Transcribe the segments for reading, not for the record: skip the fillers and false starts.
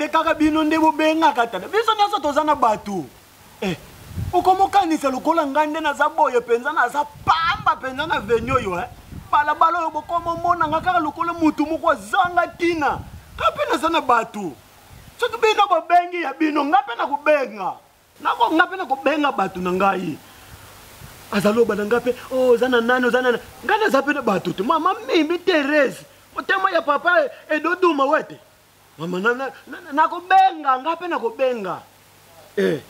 nde kaka bino nde bobengaka tata biso nyonso toza na bato eh, okomokanisa lokola ngai nde naza boye mpenza naza pamba mpenza na veni oyo eh? balabala oyo bokomomona nga kaka lokola motu moko azanga ntina nga mpe naza na bato soki bino bobengi ya bino nga mpe nakobenga nako nga mpe nakobenga bato na ngai azaloba na nga mpe oh, oza na nani oza nani ngai naza mpe na bato te mama mimi therese motema ya papa edoduma wete mama nakobenga nga mpe nakobenga eh.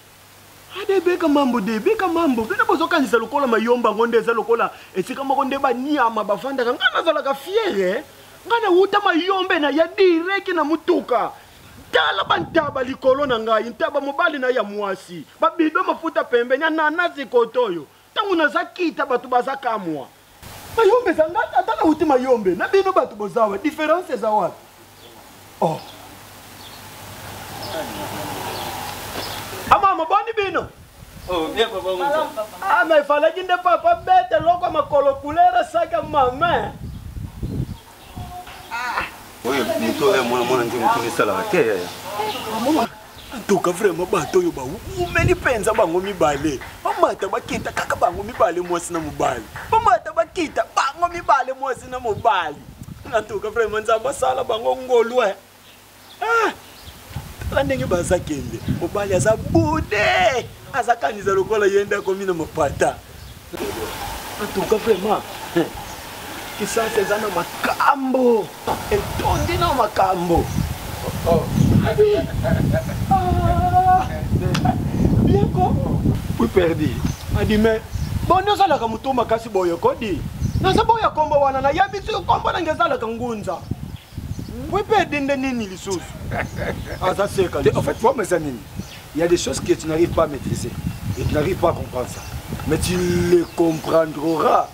ade beka mambo de beka mambo bino bozokanisa lokola mayomba yango nde eza lokola esika moko nde banyama bafandaka ngai nazalaka fiere eh. ngai nawuta mayombe na ya direki na motuka tala bantaba likolo na ngai ntaba mobali na ya mwasi babido mafuta pembeni ananasi koto oyo ntango naza kita bato baza kamwa mayombe eza ngai ata nauti mayombe na bino bato bozawa diference eza wapi oh. amama boni bino Oh, bien papa Ah, mais fallait nde papa bete eloko ya makolo couleur saka mama. Ah. Oyo moto oyo mwana mwana nde moto esalaka te yaya. Antuka vraiment bato oyo bawumeli mpenza bango mibale bamata bakita kaka bango mibale mwasi na mobali bamata bakita bango mibale mwasi na mobali antuka vraiment nzambe asala bango ngolu eh. Ah! Tala ndenge baza kende mobali aza bude aza kanisa lokola ye nde akomi na mapata antuka vraiment kisasa eza na makambo etondi na makambo oh. Ah. bien ko oui perdi adi mais boni ozalaka motu makasi boye kodi naza boya kombo wana nayebisi yo kombo nanga ezalaka ngunza Oui, pe dende nini lisusu aza seka en fait problème eza nini il y a des choses que tu n'arrives pas à maîtriser et tu n'arrives pas à comprendre ça mais tu les comprendras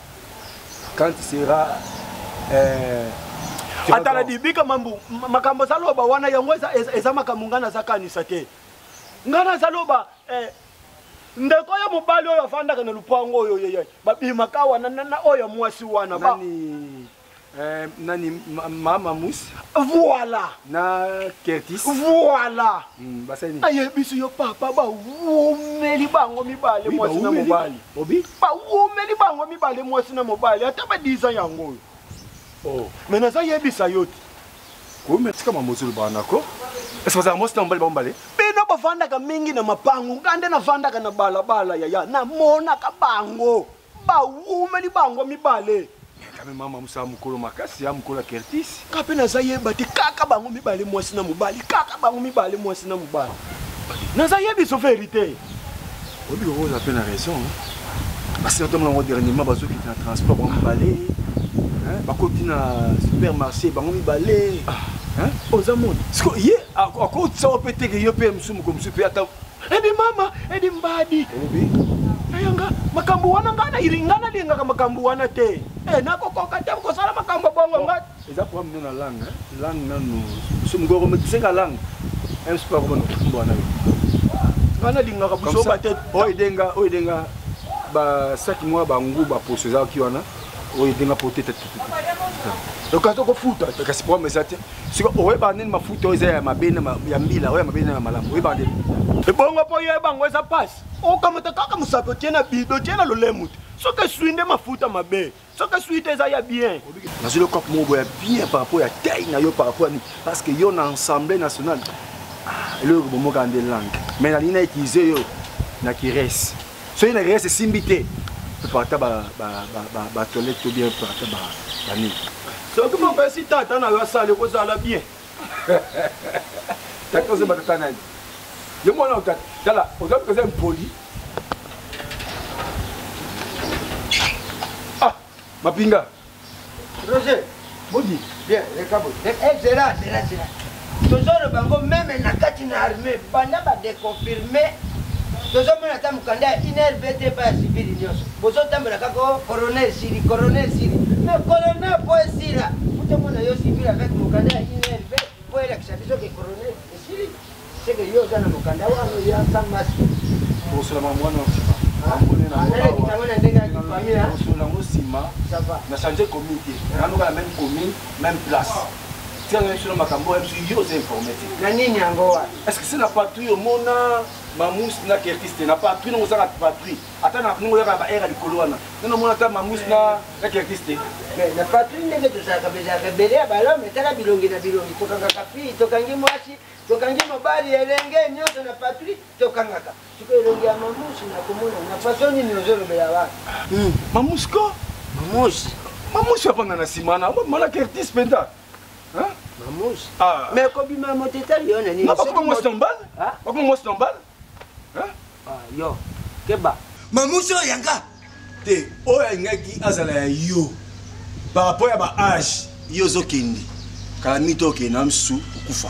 quand tu seras euh, atala dibika mambu makambo azaloba wana yango eza makambo ngai nazakanisa te ngai nazaloba eh, ndeko ya mobali oyo afandaka na lupango oyo yeye babimaka wana na oyo ya mwasi wana nani, eh, nani mama mus voilà na kertis voilà mm, basali ayebisi yo papa bawumeli bango mibale oui, mwasi na mobali obi bawumeli bango mibale mwasi na mobali ata ba 10 ans yango oyo oh. me naza yebisa yo te komi tika mama ozolobaka nako ese bazala mwasi na mobali bango mibale bino bavandaka mingi na mapango nga nde navandaka na balabala yaya namonaka bango bawumeli bango mibale kame mama mosala mokolo makasi ya mokolo ya kertis nga mpe naza yeba te kaka bango mibale mwasi na mobali kaka bango mibale mwasi na mobali naza yebiso verite oyebi kokoza mpe na raison basi natomona yango dernièrement bazokita na transport bango mibale bakoti na supermarché bango mibale ah. oza moni siko ye akotisa yo mpe teke yo mpe mosusu moko mosusu mpe ata edi mama edi mbadi olobi ayanga makambo wana ngai nayilinga nalingaka makambo wana te eh, nakokoka te kosala makambo bongo ngai eza problème no na langue langue nanu so mokolo komaîtrisenga langue un soir komona kotumba wana yo ngai nalingaka buzoba te oyo edenga oyo edenga basaki mwa bangu baposo ezalaki wana oyo edenga po te kasi okofuta kasi problème eza te soki oyeba nini mafuta oyo eza ya mabe ya mbila oyo ya mabe na ya malamu oyeba nini ebongo mpo oyeba yango eza mpasi okamata kaka mosapi otie na bido otie na lolemu te soki eswi nde mafuta mabe soki eswi te eza ya bien nazwi lokope moko boya bien par rapport ya taille na yo par rapport ya nini parce que yo na assemblée nationale ah, eloko bomoka nde langue mais nalingi na utiliser yo na kirese soki na kirese esimbi te prépare ata batoilette to bien prépare ata banini soki bopesi tata na yo asali ekozala bien tata ozemba tata nani yo mwana tata tala oza mpenza impoli ah mapinga Roger boni bien leka boye eh, eh, zela zela zela tozoloba yango meme na kati na armée banda badeconfirme tozomona ata mokanda ya inrb te epai ya sivili nyonso bozotambola kaka oh, corona esili corona esili mais corona mpo esila futomona yo sivili avec mokanda ya inrb mpo elakisa biso ke corona esili seke yo oza na mokanda wana oya sans masque tokosola makambo wana nsima nalekisa na ndenge ya kifamille tokosola yango nsima na change commune te nanoka na même commune même place. Tianga biso na makambo oyo biso yo oza informé te. Na nini yango wana? Est-ce que c'est na patrouille omona Mamous na Kertis te na patrouille nango ozaka patrouille ata na ndenge oyaka ba aire ya likolo wana nano omona ata Mamous na na Kertis te. Mais na patrouille ndenge tozalaka bezalaka ebele ya balome tala bilongi na bilongi tokangaka fille tokangi mwasi tokangi mobali elenge nyonso na patrouille tokangaka sikoyo elongi ya Mamous nakomona na façon nini ozolobela wana? Mamous ko? Mamous. Mamous avanda na nsima na mana Kertis mpenza. Mamous. Ah. Mais kobima moto etali yo na nini? Bakoma mwasi normal? Bakoma mwasi normal? Ah, yo. Keba. Mamous oyo yanga. Te, oyo alingaki azala ya yo. Par rapport ya ba âge, yo ozokende. Kala mito okende na msu okufa.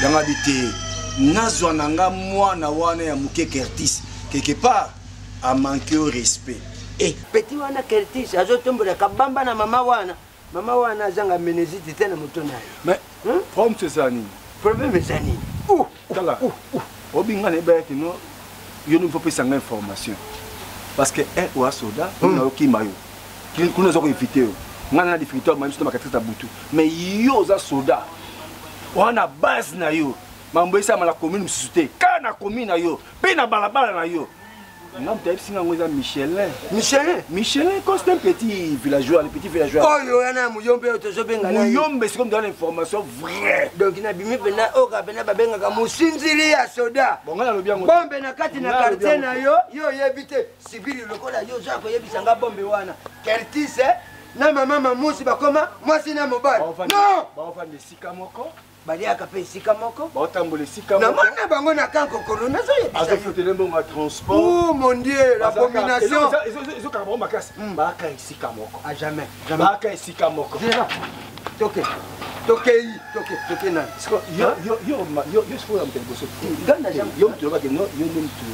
Yanga bi te. Nazwa na nga mwana wana ya moke Kertis quelque part a manqué au respect. Eh, petit wana Kertis azotombola kabamba na mama wana. Mama wana azanga menezite te na moto na ye. Mais problème c'est ça nini? Problème eza nini? Ouh, tala. Obinga na ebaya kino yo nde faut pesa nga information. Parce que un oa soda, na okima yo. Kuna zo ko éviter yo. Nga na difficulté ma biso na makatisa butu. Mais yo oza soda. Wana base na yo. Mambo esa mala commune mususu te. Ka na commune na yo, pe na balabala na yo. Nga moto ayebisi nga yango eza Michelin. Michelin? Michelin, quand c'est un petit villageois, le petit villageois. Oyo wana muyombe oyo tozobenga nani? Muyombe, c'est comme dans l'information vraie. Donc nabimi mpenza oyo kaka mpenza babengaka mosinzili ya soda. Bon, nga nalobi yango. Bombe na kati na quartier na yo, yo oyebi te. Sibili lokola yo oza koyebisa nga bombe wana. Kertis, na mama Mamusi bakoma mwasi na mobali. Non! Baofanda esika moko. Baliaka mpe esika moko. Baotambola esika moko. Namona bango na kankokolo, nazoyebisa yo. Azofutele mbongo ya transport. Oh mon Dieu, l'abomination. Ezokaka bango makasi. Baaka esika moko. À jamais. Baaka esika moko. Zera. Toke. Tokei, toke, toke nani? Siko, yo, yo, yo, yo, yo, sikoyo ya moto ya liboso. Nga na jambo. Yo moto olobaki, no, yo nde moto.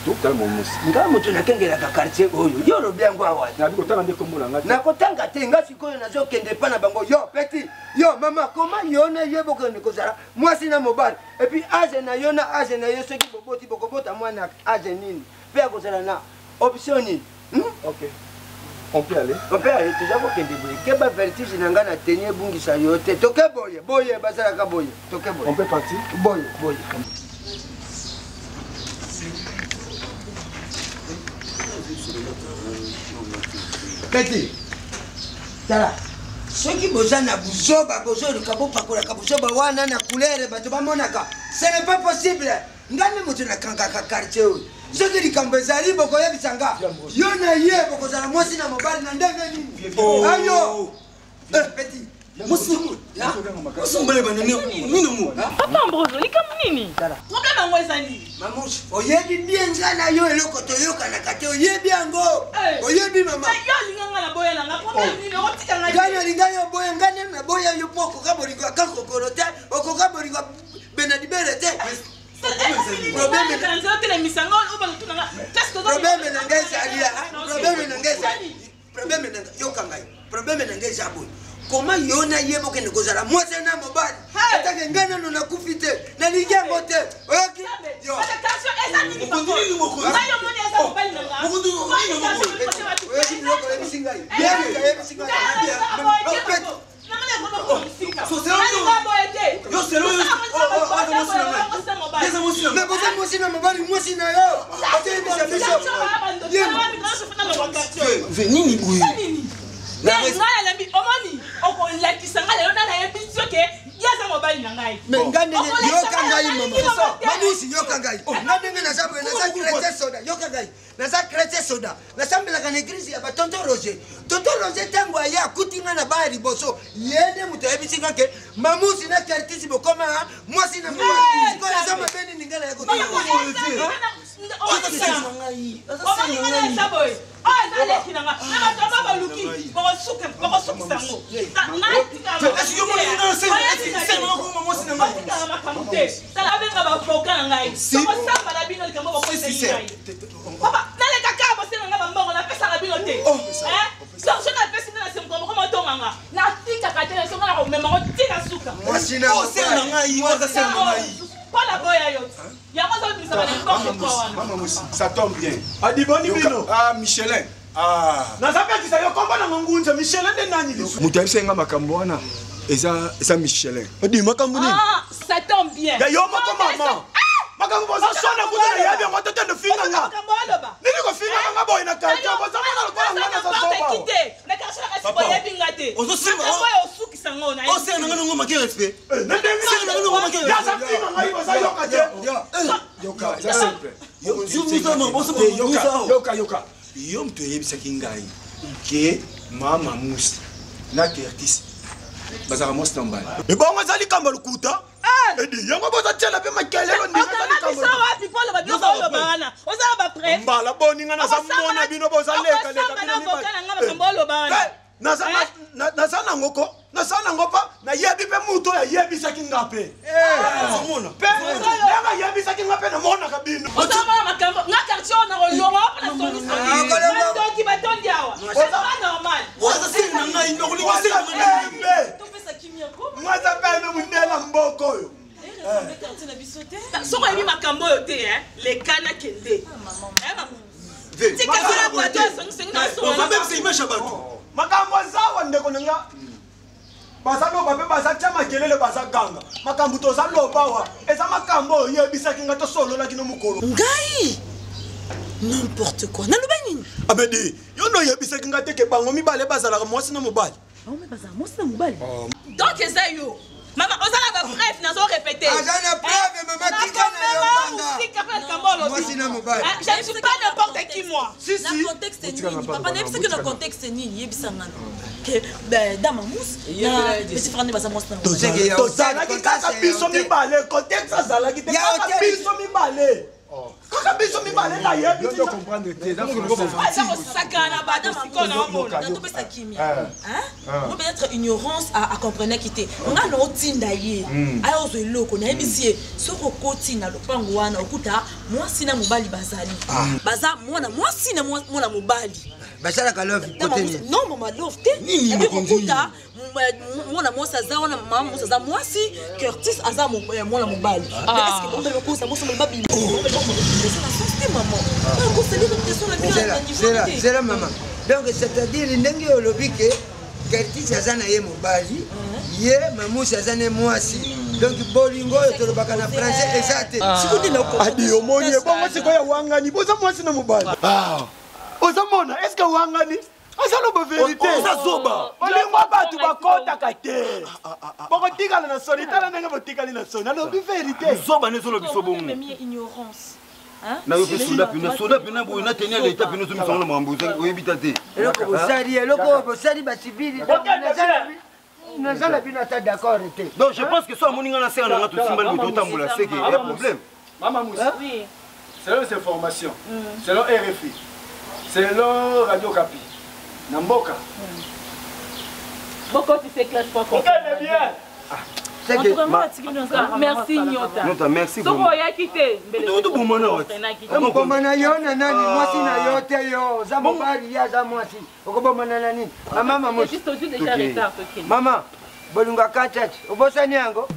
Tokutana momosi. Nga moto nakengelaka quartier oyo. Yo olobi yango awa. Nabi kotanga nde kombo na nga te. Nakotanga te, nga sikoyo nazokende epa na bango. Yo, petit. Yo mama, koma yo na ye bokende kozala mwasi na mobali. Et puis âge na yo na âge na yo soki boboti bokobota mwana âge nini? Pe akozala na option nini? Ok. On peut aller. On peut aller, toza kokende boye. Keba vertige na nga na tenue ebungisa yo te. Toke boye, boye basalaka boye. Toke boye. On peut partir? Boye, boye. Kati. Tala. Soki boza na buzoba bozoluka bopakolaka buzoba wana na couleur bato bamonaka, ce n'est pas possible. Nga nde moto nakangaka quartier oyo. Soki likambo ezali bokoyebisa nga. Yo na ye bokozala mwasi na mobali na ndenge nini? Ayo. Petit. Mwasi mobali bana nini mo? Papa Ambroso, likambo nini? Problème yango eza nini? Mamushi, oyebi bien nga na yo eloko toyokanaka te, oyebi yango. Oyebi mama. Yo olinga nga na boya na nga, problème nini? Okotika nga te. Nga nalinga yo boya, nga nde na boya yo po okoka bolingo ya kankokolo te, okoka bolingo ya Benadibere te. Problème na nzela telemisa nga oyo bazotuna nga. Problème na nga ezali, problème na nga ezali. Problème na nga, yoka ngai. Problème na nga eza boye. Koma yo na ye bokende kozala mwasi na mobali. Atake ngai nano nakufi te, nalingi yango te. Oyoki? Yo. Oyoki biloko oyebisi ngai. Bien, oyebisi ngai. Mais boza mwasi na mobali, mwasi na yo. Ozoyebisa biso. Nini boye? Ngai nalembi, omoni, okolakisa ngai lelo, nani ayebi soki ye aza mobali na ngai. Mais ngai ndenge, yoka ngai mama. Mamusi, yoka ngai. Ngai ndenge naza boye, naza chrétien soda, yoka ngai. Naza chrétien soda. Nasambelaka na église ya ba tonton Roger. Tonton Roger ntango aye akuti ngai na baya liboso, ye nde moto ayebisi ngai ke Mamusi na Kertisi bokoma mwasi na mobali. Sikoyo eza mabe nini ngai naye kotia? Omoni ngai na eza boye. Oyo eza leki na nga. Na bato yango baluki, bakosukisa yango. Natikaka makambo te. Tala abenga ba avocat na ngai. Tokosamba na bino likambo bokoyeseli ngai. Papa, naleka kaka bosenga nga bambongo, napesaka bino te. Donc soki napesi nde na se mokolo moko motonga nga. Natikaka te, soki nga nakomema ngo ti na suka. Mwasi na mobali. Mpo na boya yo. Yango ozobimisa ba n'importe quoi wana. Mama Mosi, ça tombe bien. Adiboni bino. Ah, Michelin. Ah. Nazapekisa yo kombo na ngunza Michelin nde nani lisusu? Moto ayebisa nga makambo wana. Eza Michelin. Odi makambo nini? Ah, ça tombe bien. Ya yo moko mama. Makambo bozosona kuta na yebi yango te, tende finga nga. Makambo oloba. Nini kofinga nga boye na quartier? Bozomona lokola nga naza zoba. N'importe qui te. Na quartier na kasi boyebi nga te. Ozosimba, Makambo oyo osukisa ngo na. Osenga na nga nongo make respect. Na ndenge Senga na nga nongo make respect. Yaza finga ngai bozayoka te. Yoka, eza simple. Yo, Yoka, yoka, yoka. Yo moto oyebisaki ngai ke mama Musi na Curtis bazalaka mwasi na mobali. Ebongo eza likambo lokuta. Edi yango bozatiela mpe makelelo ndinga eza Okanga likambo. biso wapi mpo oloba biloko oloba wana? Oza na ba preuve? Mbala boninga naza mona bino bozaleka leka Okosamba bino na mibale. avocat na nga makambo oloba wana. Eh, naza nango ko, naza nango mpa nayebi mpe moto oyo ayebisaki nga mpe. Ozomona. Mpe ndenge ayebisaki nga mpe namonaka bino. Ozomona makambo nga quartier oyo nakolongwa mpo na sonisoni. Bandoki batondi awa. C'est pas normal. Oza senga na ngai, nakolinga senga na ngai. Pembe Topesa kimia ko. mwasa pembe mondela mboka oyo. Quartier na biso te. Soki oyebi makambo oyo te, eh, leka nakende. Eh, mama. Ve. Tika sala bato ya songisongi na Oza songa. bebisa image ya bato. Makambo azawa ndeko na nga bazaloba mpe bazatya makelele, bazaganga makambo tozaloba awa eza makambo oyo oyebisaki nga tosololaki no mokolo. Ngai, n'importe quoi, naloba nini? Abedi yo nde oyebisaki nga te ke bango mibale bazalaka mwasi na mobali. Bango bazala mwasi na mobali. Donc eza yo mama, oza na ba preuve? Nazo répéter. Aza na preuve, mama, tika na yo kanga. Mwasi na mobali. Je ne suis pas n'importe qui, moi. Na contexte nini, papa? Nayebisaki na contexte nini? Yebisanga ke dama mus na petit frère nde baza mwasi na mobali. Seke ya hotel, Tozalaki kaka contexte ya biso hotel. mibale, contexte azalaki te. Ya Kaka hotel. biso mibale, kaka biso mibale nayebi. Yo comprendre te, eza français. Eza kosakana na bato sikoyo na omona. Na topesa kimia. Mo peut-être ignorance acomprenaki te. Nga na otinda ye aya ozwa eloko, nayebisi ye soki okoti na lopango wana okuta mwasi na mobali bazali, baza mwana mwasi na mwana mobali. Basalaka love kote nini? Non mama, love te. Nini Epi mokonzi? kokuta mwana mwasi aza wana, mama mwasi aza mwasi, Curtis aza mwana mobali. Mais est ce que bango bakosa mwasi mobali babima eza na sens te mama, bakosali réputation na bino Zela, na niveau zela, te. zela mama. Donc c'est-à-dire ndenge olobi ke Curtis aza na ye mobali, ye mamusi aza ne mwasi, donc bolingo oyo tolobaka na français eza te. Sikoyo nde na Adi omoni ebongo sikoyo wangani boza mwasi na mobali, ozomona est-ce wangani azaloba vérité? Oza zoba. Olingo bato bakotaka te, bokotikala na soni. Tala ndenge botikali na soni, alobi vérité. Zoba nde ezoloba biso bongo. Même ignorance. Na yo mpe soda pena, soda pena boye na teni ya leta pena ozomisanga na makambo oyebi ta te. Eloko bosali, eloko oyo bosali bacivili, naza na bino ata d'accord te. Donc je pense que so amoni nga na senga na nga tosimbani boye totambola seke ya problème. Mama Moussa, Oui. selon ces informations, selon RFI, selon Radio Kapi, na mboka. Bokotisa classe po. Okende bien. Seke Merci Nyota. Nyota, merci Soki vraiment. oyaki te mbele Toboma na wapi? comprenaki te. Okobomana yo na nani? Mwasi na yo te, yo oza mobali, ye aza mwasi, okobomana na nini mama? Mamusi. Juste ozwi déjà Tokei. retard, tokende. Mama, bolingo akatati obosani yango.